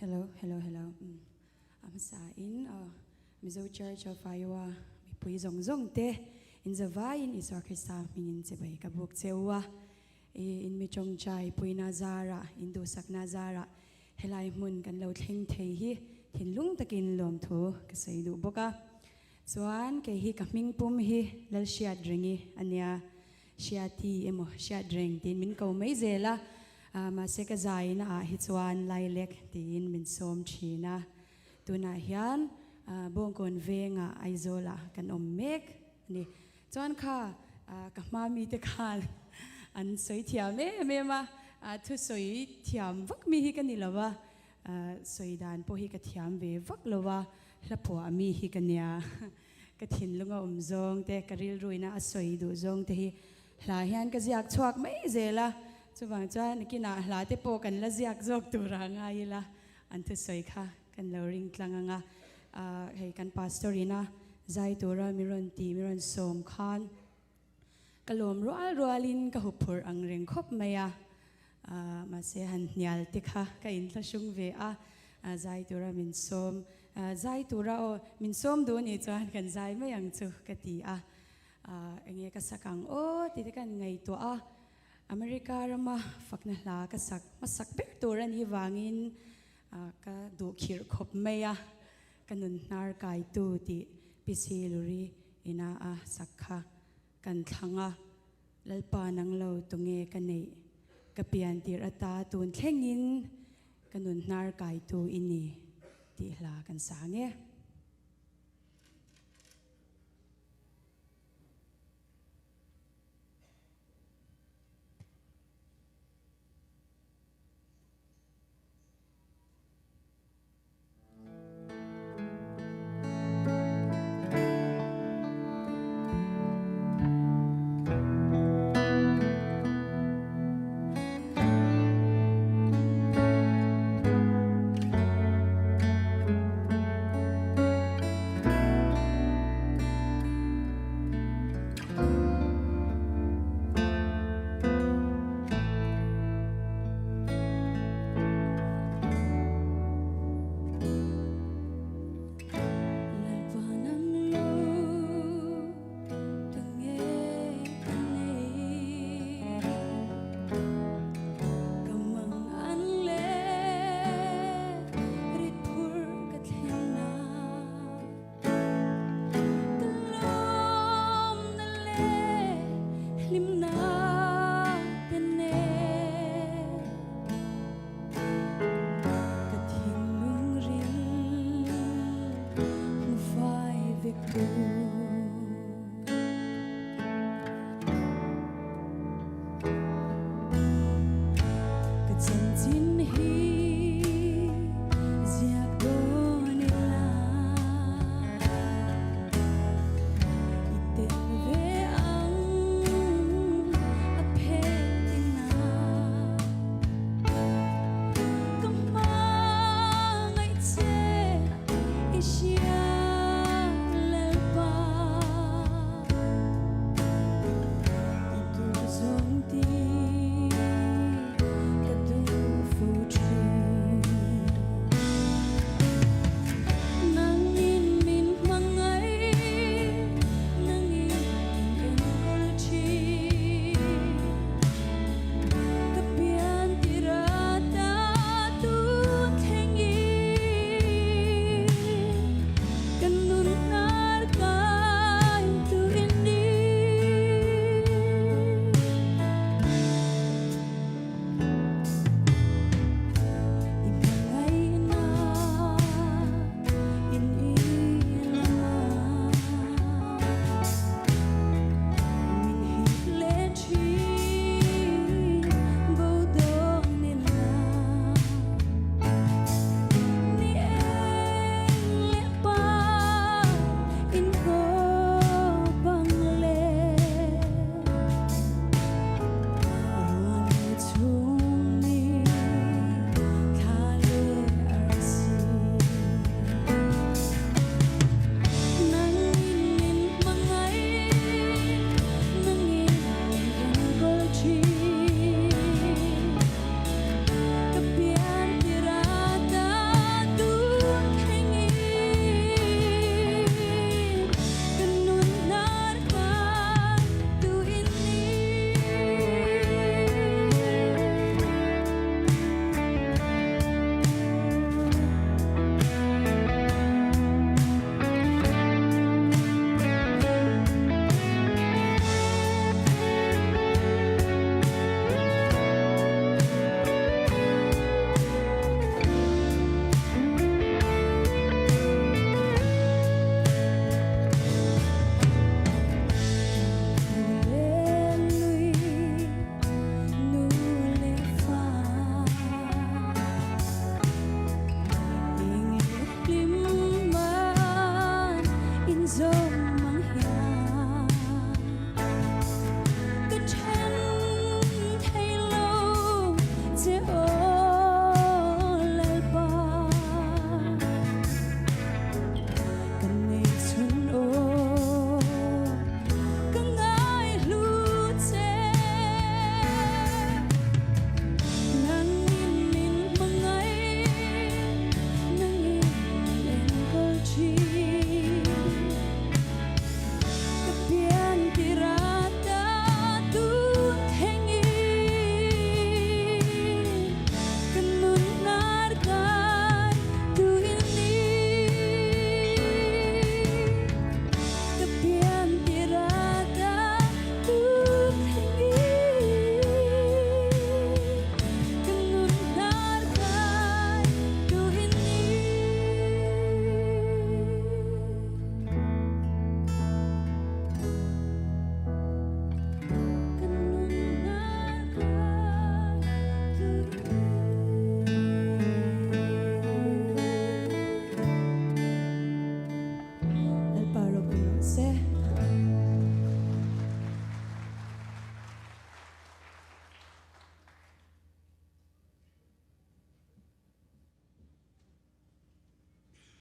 Hello, hello, hello. Um, a hmasa in uh, Mizo Church of Iowa mipui zawng zawng te in zavaiin Isua Krista hmingin chibai ka buk cheu a. I in mi tawngtai puina zara, in duhsakna zara helai hmun kan lo thleng thei hi thinlung takin lawmthu ka sawi duh bawk a. Chuan kei hi ka hming pum hi Lalhriat Rengi a nia. Hriati emaw hriat reng tiin min ko mai zel a, mahse ka zaina ah hi chuan Lailek tiin min sawm thin a. Tunah hian Bawngkawn vengah Aizawlah kan awm mek a ni. Chuan kha ka hma mite khan an sawi thiam em em a, thusawi thiam vak mi hi ka ni lo va, sawi dan pawh hi ka thiam ve vak lo va, hla phuah mi hi ka nia. Ka thinlung a awm zawng te, ka rilruina a sawi duh zawng te hi hla hian ka ziak chhuak mai zel a, chuvang chuan nakinah hla te pawh kan la ziak zawk tur a ngai ila, an thusawi kha kan lo ring tlang ang a. Hei kan pastor ina zai tura mi rawn ti, mi rawn sawm khan ka lawm rual rualin ka huphurh ang reng khawp mai a, mahse han hnial te kha ka inthlahrung ve a, zai tura min sawm, zai tura aw min sawm duh anih chuan kan zai mai ang chu ka ti a, enge ka sak ang aw tih te ka han ngaihtuah a, America rama fakna hla ka sak hmasak ber tur anih vangin ka duh khirh khawp mai a, ka nun hnar kaitu tih Pisi Luri ina a sak kha kan thlang a, Lalpa nang lo tunge ka neih, ka pian tirh ata tun thlengin ka nun hnar kaitu i ni tih hla kan sa nge.